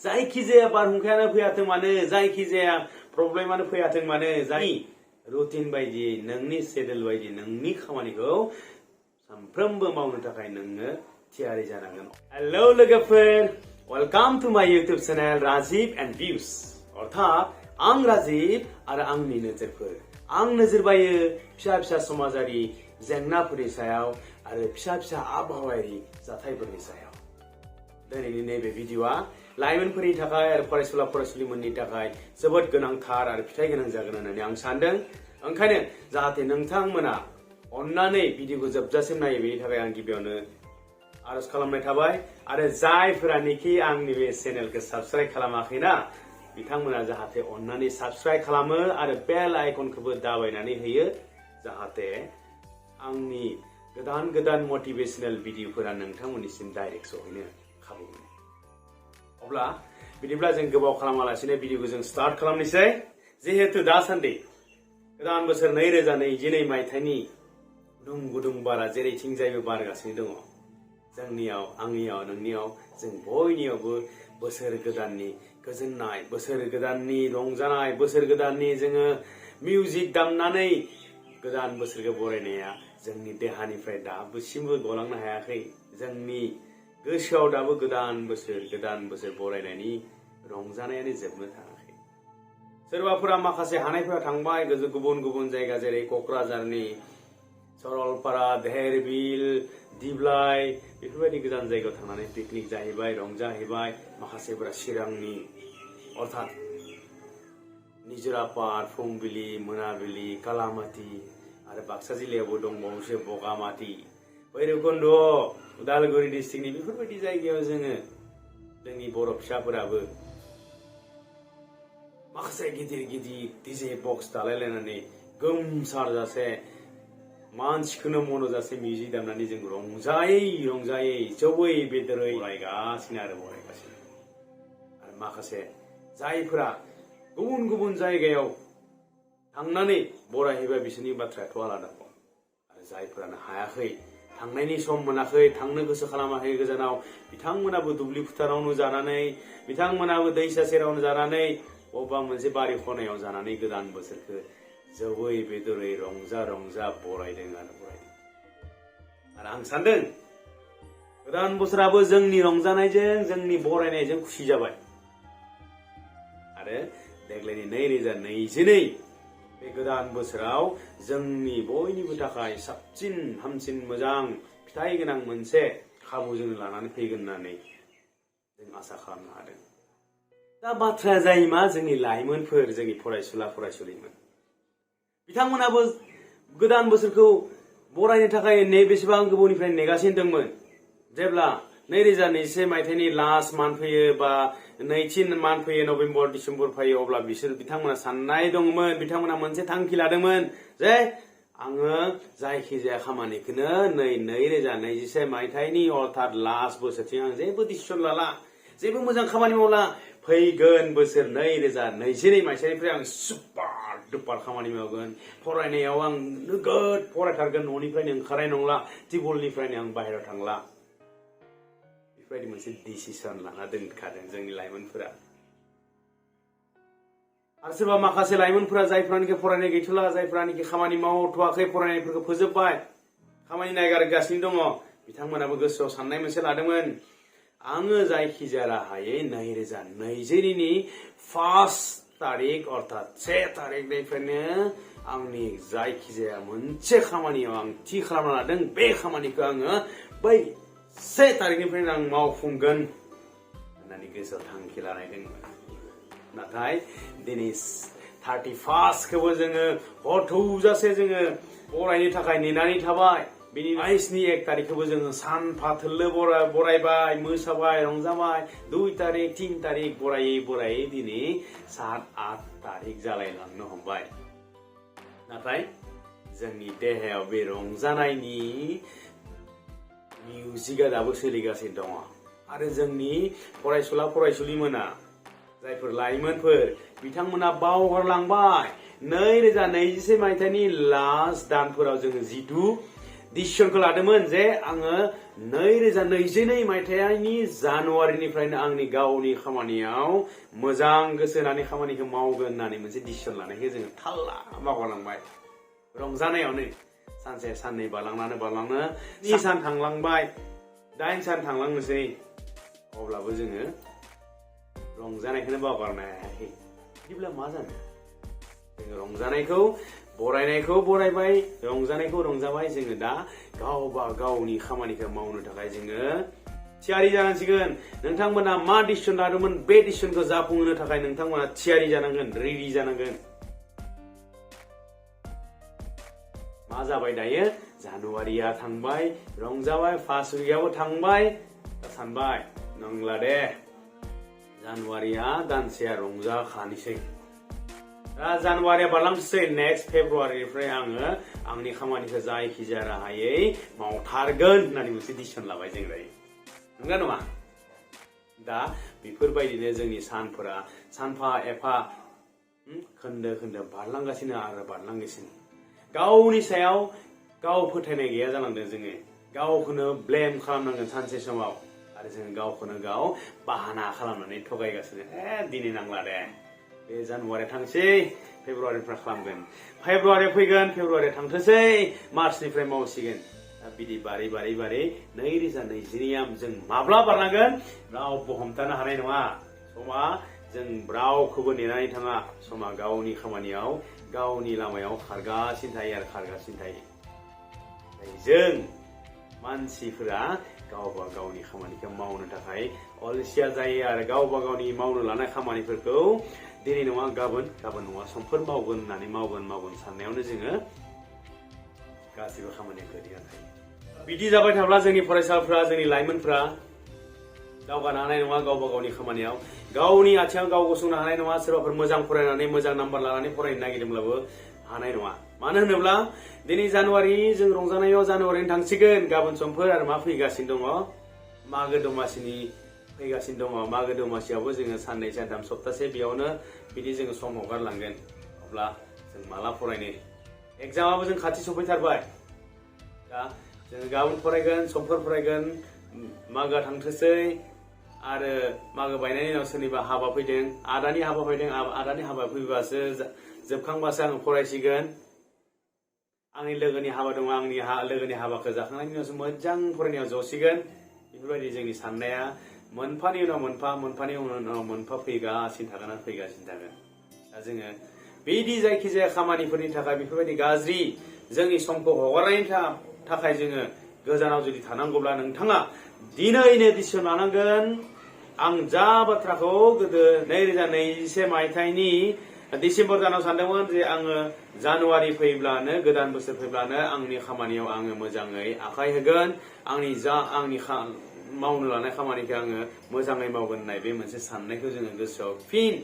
जायखिजाया बारहुंखायानो फैयाथों मानो जायखिजाया प्रब्लेमानो फैयाथों मानो जाय रुटिन बायदि नोंनि शेड्यूल बायदि नोंनि खामानिखौ सानफ्रोमबो मावनो थाखाय नोंनो थियारि जानांगोन। हेलो लोगोफोर, welcome to my YouTube channel Rajiv and views. अर्थात आं राजीव आरो आंनि नोजोरफोर। आं नोजोर बायो फिसा फिसा समाजारि जेंनाफोरनि सायाव आरो फिसा फिसा आबहावायारि जाथायफोरनि सायाव। दिनैनि नैबे भिडिअआ लाइमोनफोरनि थाखाय आरो फरायसुला फरायसुलिमोननि थाखाय जोबोद गोनांथार आरो फिथाइ गोनां जागोन होननानै आं सानदों। ओंखायनो जाहाथे नोंथांमोना अन्नानै भिडिअखौ जोबजासिम नायो बेनि थाखाय आं गिबियावनो आरज खालामनाय थाबाय। आरो जायफोरानोखि आंनि बे चेनेलखौ साबस्क्राइब खालामाखैना बिथांमोना जाहाथे अन्नानै साबस्क्राइब खालामो आरो बेल आइकनखौबो दाबायनानै होयो जाहाथे आंनि गोदान गोदान मटिभेशनेल भिडिअफोरा नोंथांमोननिसिम डाइरेक्ट सहैनो खाबु मोनो। अब्ला बिदिब्ला जों गोबाव खालामालासिनो भिडिअखौ जों स्टार्ट खालामनोसै। जिहेतु दासान्दि गोदान बोसोर 2022 मायथाइनि गुदुं बारा जेरैथिंजायबो बारगासिनो दङ। जोंनियाव, आंनियाव, नोंनियाव, जों बयनियावबो बोसोर गोदाननि गोजोननाय, बोसोर गोदाननि रंजानाय, बोसोर गोदाननि जोङो मिउजिक दामनानै गोदान बोसोरखौ बरायनाया जोंनि देहानिफ्राय दाबोसिमबो गलांनो हायाखै। जोंनि गोसोआव दाबो गोदान बोसोर बरायनायनि रंजानायानो जोबनो थाङाखै। सोरबाफोरा माखासे हानायफोरा थांबाय गुबुन गुबुन जायगा जेरै क'क्राझारनि सरलपारा, धेरबिल, दिप्लाय बेफोरबायदि गोजान जायगायाव थांनानै पिकनिक जाहैबाय, रंजाहैबाय। माखासेफोरा चिरांनि अर्थात निजोरापार, फुंबिलि, मोनाबिलि, कालामाति आरो बाक्सा जिल्लायावबो दंबावोसो बगामाति, भैरबकुन्द, उदालगुरि डिस्ट्रिक्टनि बेफोरबायदि जायगायाव जोङो जोंनि बर' फिसाफोराबो माखासे गिदिर डिजे बक्स दालायलायनानै गोमसारजासे मानसिखौनो मन'जासे मिउजिक दामनानै जों रंजायै जौयै बेदरै बरायगासिनो आरो माखासे जायफोरा गुबुन गुबुन जायगायाव थांनानै बरायहैबाय बिसोरनि बाथ्रायाथ' आलादा। आरो जायफोरानो हायाखै, थांनायनि सम मोनाखै, थांनो गोसो खालामाखै गोजानाव, बिथांमोनाबो दुब्लि फोथारावनो जानानै, बिथांमोनाबो दैसा सेरावनो जानानै, बबेबा मोनसे बारि खनायाव जानानै गोदान बोसोरखौ जौयै बेदरै रंजा बरायदों। आरो आं सानदों गोदान बोसोराबो जोंनि रंजानायजों, जोंनि बरायनायजों खुसि जाबाय। आरो देग्लायनि 2022 बे गोदान बोसोराव जोंनि बयनिबो थाखाय साबसिन हामसिन मोजां फिथाइ गोनां मोनसे खाबु जों लानानै फैगोन होननानै जों आसा खालामनो हादों। दा बाथ्राया जायो मा, जोंनि लाइमोनफोर, जोंनि फरायसुला फरायसुलिमोन बिथांमोनाबो गोदान बोसोरखौ बरायनो थाखाय बेसेबां गोबावनिफ्राय नेगासिनो दंमोन। जेब्ला 2021 मायथाइनि लास्ट मान्थ फैयो बा नैथि मान्थ फैयो, नभेम्बर डिसेम्बर फैयो, अब्ला बिथांमोना साननाय दंमोन, बिथांमोना मोनसे थांखि लादोंमोन जे आङो जायखिजाया खामानिखौनो 2021 मायथाइनि अर्थात लास्ट बोसोरथिं आं जेबो डिसिसन लाला, जेबो मोजां खामानि मावला। फैगोन बोसोर 2022 मायथाइनिफ्राय आं सुपार डुपार खामानि मावगोन, फरायनायाव आं नोगोद फरायथारगोन, न'निफ्रायनो ओंखारनाय नंला, टेबोलनिफ्रायनो आं बाहेरायाव थांला। बेफोरबायदि मोनसे डिसिसन लाना दोनखादों जोंनि लाइमोनफोरा। आरो सोरबा माखासे लाइमोनफोरा जायफ्रानोखि फरायनाय गैथ'ला, जायफ्रानोखि खामानि मावथ'वाखै, फरायनायफोरखौ फोजोबबाय, खामानि नायगारगासिनो दङ, बिथांमोनाबो गोसोआव साननाय मोनसे लादोंमोन, आङो जायखिजाया राहायै 2022 फार्स्ट तारिख अर्थात 1 तारिखनिफ्रायनो आंनि जायखिजाया मोनसे खामानियाव आं थि खालामना लादों, बे खामानिखौ आङो बै 1 तारिखनिफ्रायनो आं मावफुंगोन होननानै गोसोआव थांखि लानाय दंमोन। नाथाय दिनै 31खौबो जोङो हर थौजासे जोङो बरायनो थाखाय नेनानै थाबाय। बेनि 1 तारिखखौबो जोङो सानफा थोलो बरायबाय, मोसाबाय, रंजाबाय। 2 तारिख, 3 तारिख बरायै दिनै 7-8 तारिख जालायलांनो हमबाय। नाथाय जोंनि देहायाव बे रंजानायनि मिउजिकआ दाबो सोलिगासिनो दङ। आरो जोंनि फरायसुला फरायसुलिमोना, जायफोर लाइमोनफोर, बिथांमोना बावगारलांबाय 2021 मायथाइनि लास्ट दानफोराव जोङो जिथु डिसिसनखौ लादोंमोन जे आङो 2022 मायथाइनि जानुवारिनिफ्रायनो आंनि गावनि खामानियाव मोजां गोसो होनानै खामानिखौ मावगोन होननानै मोनसे डिसिसन लानायखौ जोङो थाल्ला बावगारलांबाय रंजानायावनो सानसे साननै बारलांनो 2 सान थांलांबाय 8 सान थांलांनोसै अब्लाबो जोङो रंजानायखौनो बावगारनो हायाखै बिदिब्ला मा जानो जोङो रंजानायखौ बरायनायखौ बरायबाय रंजानायखौ रंजाबाय जोङो दा गावबा गावनि खामानिखौ मावनो थाखाय जोङो थियारि जानांसिगोन नोंथांमोना मा डिसिसन लादोंमोन बे डिसिसनखौ जाफुंहोनो थाखाय नोंथांमोना थियारि जानांगोन रेडि जानांगोन मा जाबाय दायो जानुवारिया थांबाय रंजाबाय फार्स्ट उइकआबो थांबाय दा सानबाय नंला दे जानुवारिया दानसेया रंजाखानोसै दा जानुवारिया बारलांसै नेक्स्ट फेब्रुवारिनिफ्राय आङो आंनि खामानिखौ जायखिजाया राहायै मावथारगोन होननानै मोनसे डिसिसन लाबाय जों दायो नंगौना नङा दा बेफोरबायदिनो जोंनि सानफोरा सानफा एफा खोन्दो खोन्दो बारलांगासिनो आरो बारलांगासिनो गावनि सायाव गाव फोथायनाय गैया जालांदों जोङो गावखौनो ब्लेम खालामनांगोन सानसे समाव आरो जोङो गावखौनो गाव बाहाना खालामनानै थगायगासिनो दिनै नांला दे बे जानुवारिया थांसै फेब्रुवारिनिफ्राय खालामगोन फेब्रुवारिया फैगोन फेब्रुवारिया थांथोंसै मार्चनिफ्राय मावसिगोन दा बिदि बारै 2022 जों माब्ला बारलांगोन रावबो हमथानो हानाय नङा समा जों रावखौबो नेनानै थाङा समा गावनि खामानियाव गावनि लामायाव खारगासिनो थायो जों मानसिफोरा गावबा गावनि खामानिखौ मावनो थाखाय अलसिया जायो आरो गावबा गावनि मावनो लानाय खामानिफोरखौ दिनै नङा गाबोन नङा समफोर मावगोन होननानै मावगोन साननायावनो जोङो गासैबो खामानिया गोलैना थायो बिदि जाबाय थाब्ला जोंनि फरायसाफ्रा जोंनि लाइमोनफ्रा दावगानो हानाय नङा गावबा गावनि खामानियाव गावनि आथिङाव गाव गसंनो हानाय नङा सोरबाफोर मोजां फरायनानै मोजां नाम्बार लानानै फरायनो नागिरदोंब्लाबो हानाय नङा मानो होनोब्ला दिनै जानुवारि जों रंजानायाव जानुवारिनि थांसिगोन गाबोन समफोर आरो मा फैगासिनो दङ मागो दमासिनि फैगासिनो दङ मागो दमासियावबो जोङो साननै सानथाम सप्तासे बेयावनो बिदि जोङो सम हगारलांगोन अब्ला जों माला फरायनो एग्जामाबो जों खाथि सफैथारबाय दा जों गाबोन फरायगोन समफोर फरायगोन मागोआ थांथोंसै आरो मागो बायनायनि उनाव सोरनिबा हाबा फैदों आदानि हाबा फैदों आदानि हाबा फैबासो जोबखांबासो आं फरायसिगोन आंनि लोगोनि हाबा दङ आंनि लोगोनि हाबाखौ जाखांनायनि उनावसो मोजां फरायनायाव जसिगोन बेफोरबायदि जोंनि साननाया मोनफानि उनाव मोनफा फैगासिनो थागोन दा जोङो बिदि जायखिजाया खामानिफोरनि थाखाय बेफोरबायदि गाज्रि जोंनि समखौ हगारनायनि थाखाय जोङो गोजानाव जुदि थानांगौब्ला नोंथाङा दिनैनो डिसिसन लानांगोन आं जा बाथ्राखौ गोदो 2021 मायथाइनि डिसेम्बर दानाव सानदोंमोन जे आङो जानुवारि फैब्लानो गोदान बोसोर फैब्लानो आंनि खामानियाव आङो मोजाङै आखाइ होगोन आंनि मावनो लानाय खामानिखौ आङो मोजाङै मावगोन होननाय बे मोनसे साननायखौ जोङो गोसोआव फिन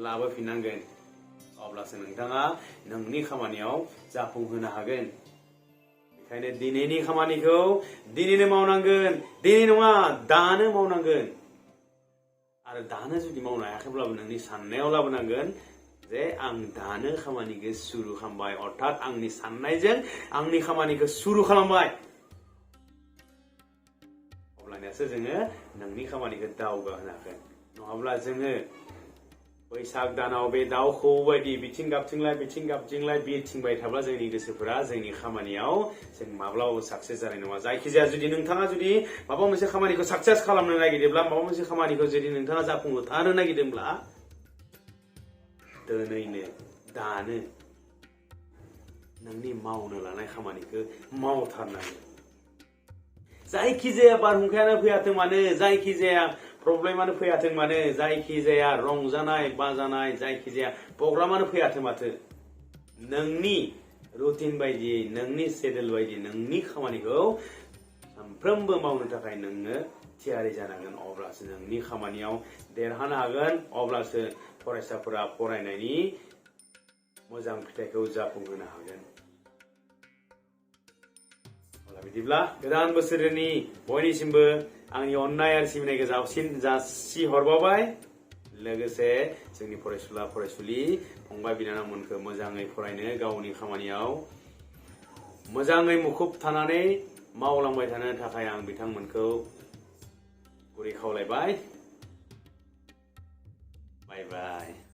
लाबोफिननांगोन अब्लासो नोंथाङा नोंनि खामानियाव जाफुंहोनो हागोन बेखायनो दिनैनि खामानिखौ दिनैनो मावनांगोन दिनै नङा दानो मावनांगोन आरो दानो जुदि मावनो हायाखैब्लाबो नोंनि साननायाव लाबोनांगोन जे आं दानो खामानिखौ सुरु खालामबाय अर्थात आंनि साननायजों आंनि खामानिखौ सुरु खालामबाय अब्लानियासो जोङो नोंनि खामानिखौ दावगाहोनो हागोन नङाब्ला जोङो बैसाग दानाव बे दाउ खौवौ बायदि बिथिं गाबथिंलाय बिरथिंबाय थाब्ला जोंनि गोसोफोरा जोंनि खामानियाव जों माब्लाबाबो साक्सेस जानाय नङा जायखिजाया जुदि नोंथाङा जुदि माबा मोनसे खामानिखौ साक्सेस खालामनो नागिरदोंब्ला माबा मोनसे खामानिखौ जुदि नोंथाङा जाफुंहोनो नागिरदोंब्ला दिनैनो दानो नोंनि मावनो लानाय खामानिखौ मावथारनांगोन जायखिजाया बारहुंखायानो फैयाथों मानो जायखिजाया प्रब्लेमानो फैयाथों मानो जायखिजाया रंजानाय बाजानाय जायखिजाया प्रग्रामानो फैयाथों माथो नोंनि रुटिन बायदियै नोंनि शेड्युल बायदि नोंनि खामानिखौ सानफ्रोमबो मावनो थाखाय नोङो थियारि जानांगोन अब्लासो नोंनि खामानियाव देरहानो हागोन अब्लासो फरायसाफोरा फरायनायनि मोजां फिथाइखौ जाफुंहोनो हागोन बिदिब्ला गोदान बोसोरनि बयनिसिमबो आंनि अननाय आरो सिबिनायखौ जासि हरबावबाय लोगोसे जोंनि फरायसुलि फंबाय बिनानावमोनखौ मोजाङै फरायनो गावनि खामानियाव मोजाङै मुखुब थानानै मावलांबाय थानो थाखाय आं बिथांमोनखौ गुरै खावलायबाय। बाय बाय।